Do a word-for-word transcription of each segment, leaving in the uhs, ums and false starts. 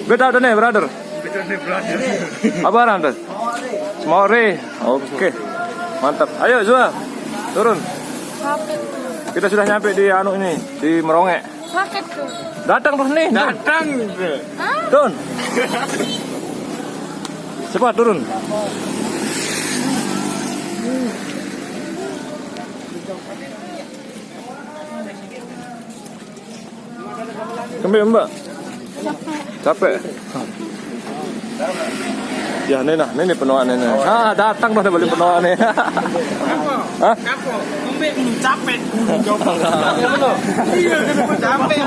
Beda ada nih, brother. Apa aran tuh? Semore. Oke. Mantap. Ayo, Zua. Turun. Kita sudah nyampe di anu ini, di Merongek. Sakit tuh. Datang terus nih. Datang. Turun. Cepat turun. Kembali, Mbak. Capek. Ya, ini nah, ini penuaan ini. Ah, datang dah balik penuaan nih. Hah? Capek. Iya, capek.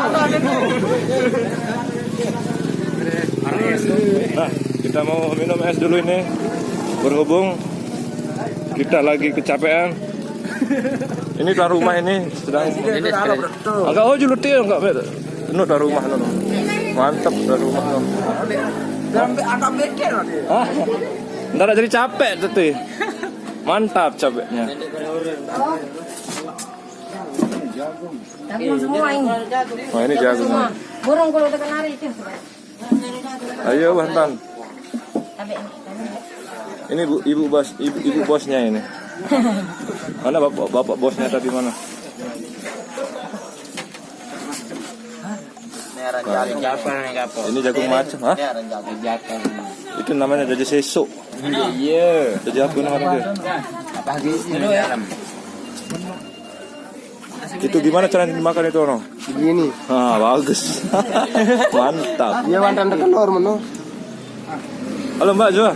Nah, kita mau minum es dulu ini. Berhubung kita lagi kecapean. Ini tuan rumah ini sedang. Agak oh julu tiang enggak bet. Ini tuan rumah no. Mantap tuan rumah no. Sampai agak mikir dia. Hah? Ntar jadi capek tuh. Mantap capeknya. Jagung semua ini. Wah, ini jagung. Semua. Burung kalau tekan hari itu. Ayo, Bantan. Ini bu, ibu bos, ibu, ibu bosnya ini. Mana bapak, bapak bosnya tadi mana? Ini jagung macam, hah? Itu namanya jaji sesuk. Iya. Jaji apa namanya? Apa gitu? Itu gimana caranya dimakan itu, Ono? Begini. Ah, bagus. Mantap. Iya, mantan tekan hormon, no. Halo, Mbak Zua.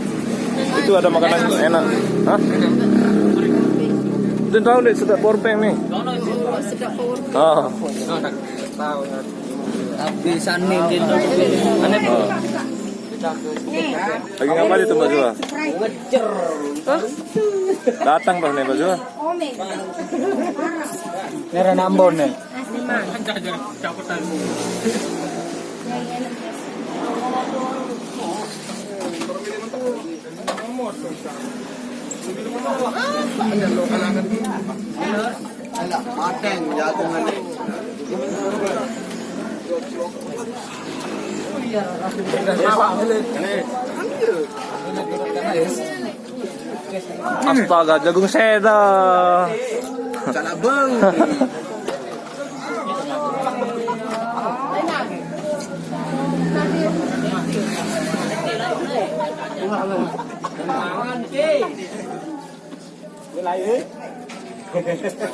Itu ada makanan enak. Hah? Itu tahu deh, sedap porpeng nih. Sedap porpeng. Ah. Tapi saning gitu. Aneh. Ah. Lagi ngapain itu, Mbak Zua? Datang tuh nih, Mbak Zua. Ini ada nambon nih. Alah, mateng jagungan. Astaga, jagung seda. Salah bang.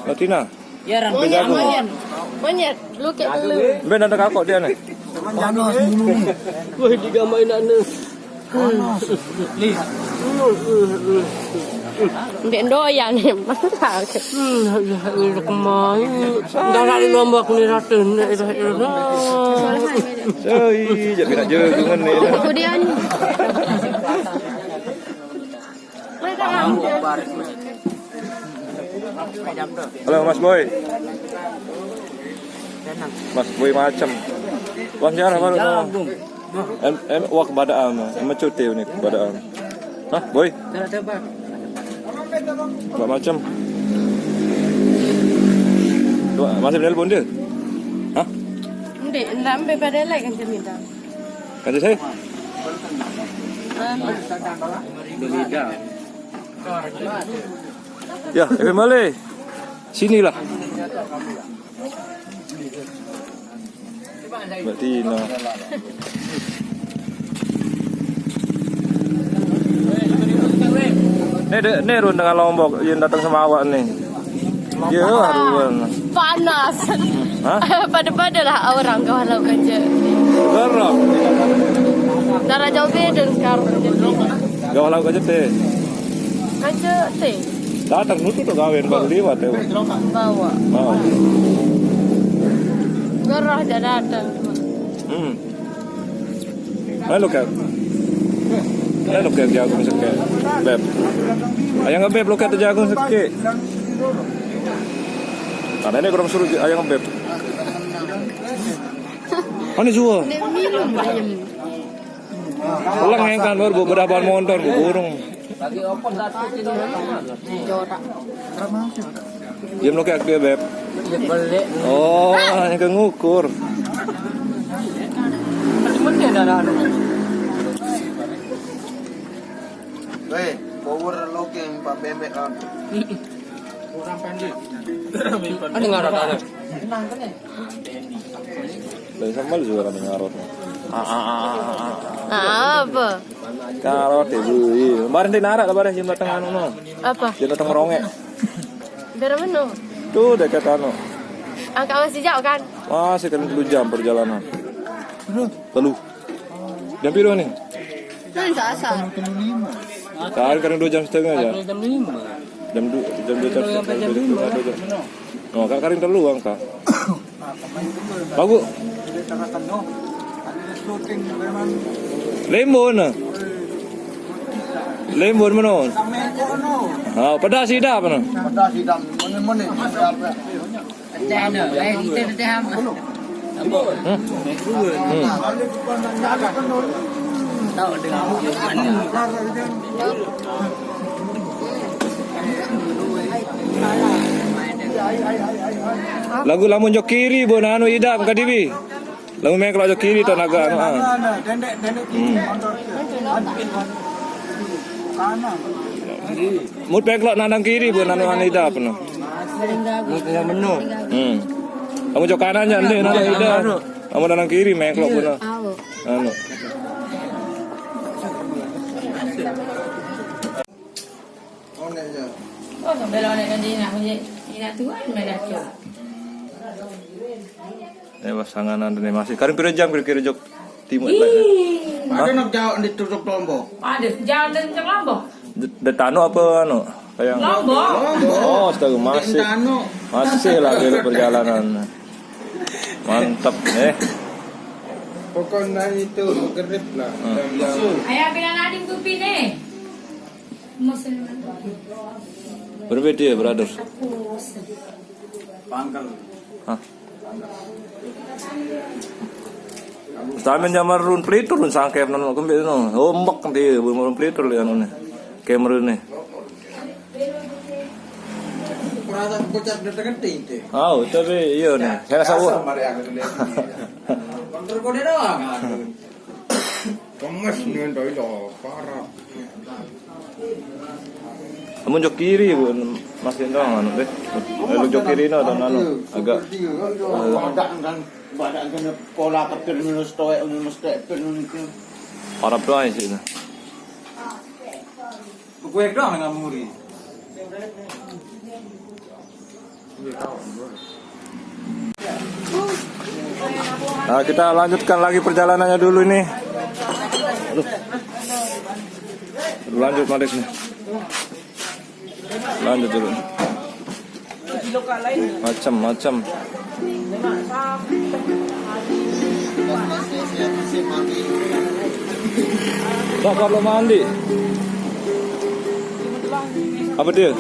Latina. Ya, Ran. Monyet, monyet. Monyet, look at lu. Ben ada kakak dia nih. Panas dulu nih. Wah, digamain anak. Panas. Ndek doyan nih, masak. Hmm, ya, ya, kemarin. Ntar hari lombok nih, Ratu. Nih, itu, itu. Soi, jadi nak jagungan nih. Kemudian. Halo, Mas Boy. Mas Boy macem. Wah, jarang baru. Em, em, wah, kepadaan. Em, cuti ni kepadaan. Hah, Boy? Buat macem. Coba, masih nelpon dia? Hah? Ndek, ndek ambil pada lain kan cerita. Kata saya? Anu. Udah beda. Ya, F M Male. Sinilah. Mbak Tina. Nih, dek, nih run dengan Lombok, yang datang sama awak nih. Ya, haruan. Panas. Hah? Pada-padalah orang kau halau kerja. Gerah. Darah jauh beda sekarang. Kau halau kerja teh. Kerja teh. Datang nutu tu kawin baru liwat ya. Bawa. Oh. Gerah dah datang. Hmm. Mana loket? Mana loket jagung seke? Beb. Ayang ngebeb loket jagung seke. Karena ini kurang suruh ayang ngebeb. Mana jual? Ndek minum ayam. Pulang yang kan baru beberapa ban motor burung. Dia melukis dia, Beb. Oh, yang ke ngukur. Weh, power looking Pak Bebek kan. Kurang pendek. Ada ngarot ada. Dari sambal juga kan ngarot. Ah, ah, ah, ah, ah. Ah, apa? Ngarot ya, Bu. Iya. Kemarin di narak, kemarin jam datang anu, no. Apa? Jam datang merongek. Dari mana? Tuh, dekat anu. Angkat masih jauh, kan? Masih kan dua jam perjalanan. Telu. Jam piro nih? Kan sasa. Kan, kan dua jam setengah ya. Jam lima. Jam dua, jam dua jam setengah, dua jam setengah, dua jam. Oh, kan karing telu angkat. Bagus. Lembo na. Lembo mana? Ah, pedas sidap na. Pedas sidap. Mana-mana. Pecah dah. Eh, kita dah ham. Hmm. Hmm. Tahu dengan mana. Lagu lamun jok kiri, bu, nanu idap, kadibi. Lamun main kalau jok kiri, tuh naga, anu, ah. Nah, nah, dendek, dendek kiri, hmm, motor ke. Kanan. Mut pengklok nandang kiri, bu, nanu anu ida apa, no? Mut yang menu. Hmm. Kamu jok kanan aja, nih, nandang ida. Kamu nandang kiri, mengklok, bu, no. Anu. Oh, sampai lo nak nanti nak punya, ini nak tuan, mana tuan? Eh, pasangan anu nih masih. Karing pira jam kira-kira jok timur, Pak, ya? Ih. Hah? Ada nak jauh ditutup Lombok. Ada jauh dan ke Lombok. De, de Tano apa anu? Kayak Lombok. Lombok. Oh, astaga, masih. Tano. Masih lah dulu perjalanan. Mantap, eh. Pokoknya itu gerip lah. Hmm. Jam, jam. Ayah bilang ading tupi nih. Muslim. Berbeda ya, brother. Pangkal. Hah? Stamen jamar run pelitur run sangkep nono kembali no. Ombak nanti belum run pelitur lihat nono. Kamera nih. Perasaan bocah udah deketin tuh. Oh, tapi iya nih. Saya rasa wah. Mari aku lihat. Kontrol kode doang. Kemes nih, doi, lo, parah. Kamu jok kiri, bu, masih dong, anu deh. Lalu jok kiri, no, dan anu, agak, eh, badan kan, badan kan pola kepir minus toek, minus toek, pir minus. Parah doang sih, nah. Gue doang nggak muri. Nah, kita lanjutkan lagi perjalanannya dulu nih. Aduh. Lanjut balik nih. Lanjut dulu. Macam-macam. Pak, kalau mandi. Apa dia?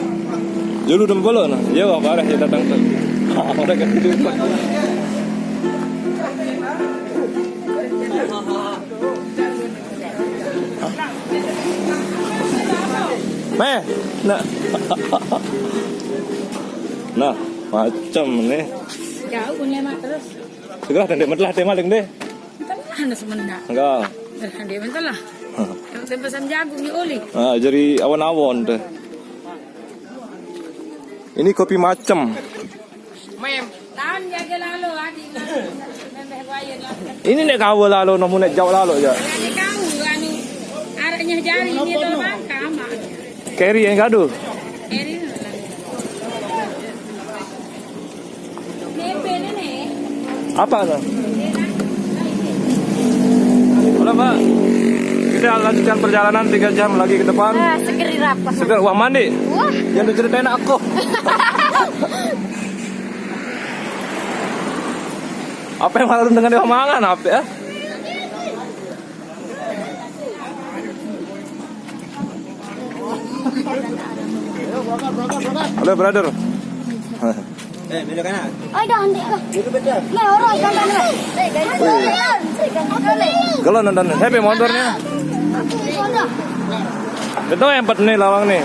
Dulu udah belum, nah. Iya, Pak, parah ya datang tuh. Apa kan itu? Meh, nah. Nah, macam nih. Jauh punya mak terus. Segera tendek mentelah teh maling deh. Kan mana semendak. Enggak. Kan dia mentelah. Hah. Yang tempat sam jagung ni oli. Ah, jadi awan-awan teh. Ini kopi macam. Mem. Tahan jaga lalu, adik. Nambah bayar lah. Ini nek kawa lalu, nemu nek jauh lalu ya. Ini kau, anu, araknya jari ini tuh bangka, Mak. Keri yang gaduh. Keri. Apa tuh? Halo, Mbak. Kita lanjutkan perjalanan tiga jam lagi ke depan. Ah, seger apa? Seger, wah, mandi. Wah. Yang diceritain aku. Apa yang malu dengan dia mangan apa ya? Halo, brother. Eh, belok kanan. Ayo dah, nanti kah. Nah, orang jalan lah. Kalau nonton happy motornya. Betul yang empat nih lawang nih.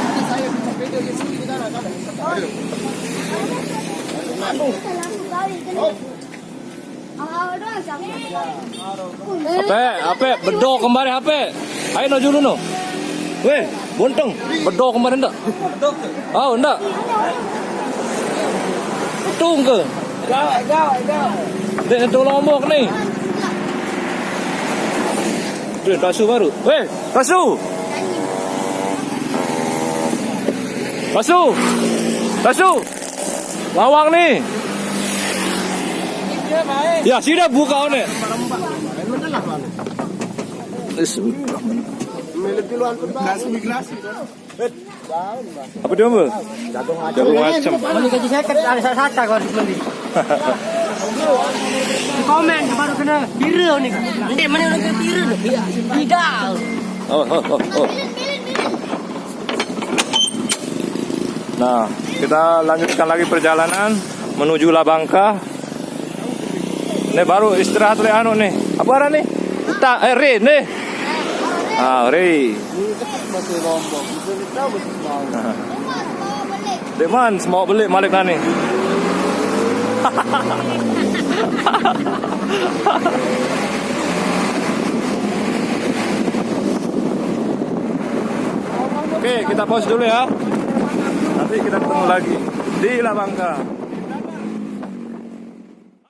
Ape, ape, bedo kemari ape? Ayo no julu no. Weh, Bonteng, bedo kemari ndak? Oh, ndak. Tungke. Dek nentu Lombok ni. Tuh, tasu baru. Weh, tasu. Tasu. Tasu. Lawang ni. Ya, sida buka one. Apa dia, Mbak? Jagung macem. Beli gaji seket, ada satu kau harus beli. Komen baru kena biru ni. Nanti mana orang kena biru ni? Tidak. Oh, oh, oh, oh. Nah, kita lanjutkan lagi perjalanan menuju Labangka. Ni baru istirahat oleh anu ni. Apa arah ni? Utak, eh, Ri ni. Ah, Ri. Deman, semua beli malik nani. Oke, kita pause dulu ya. Nanti kita ketemu lagi di Labangka.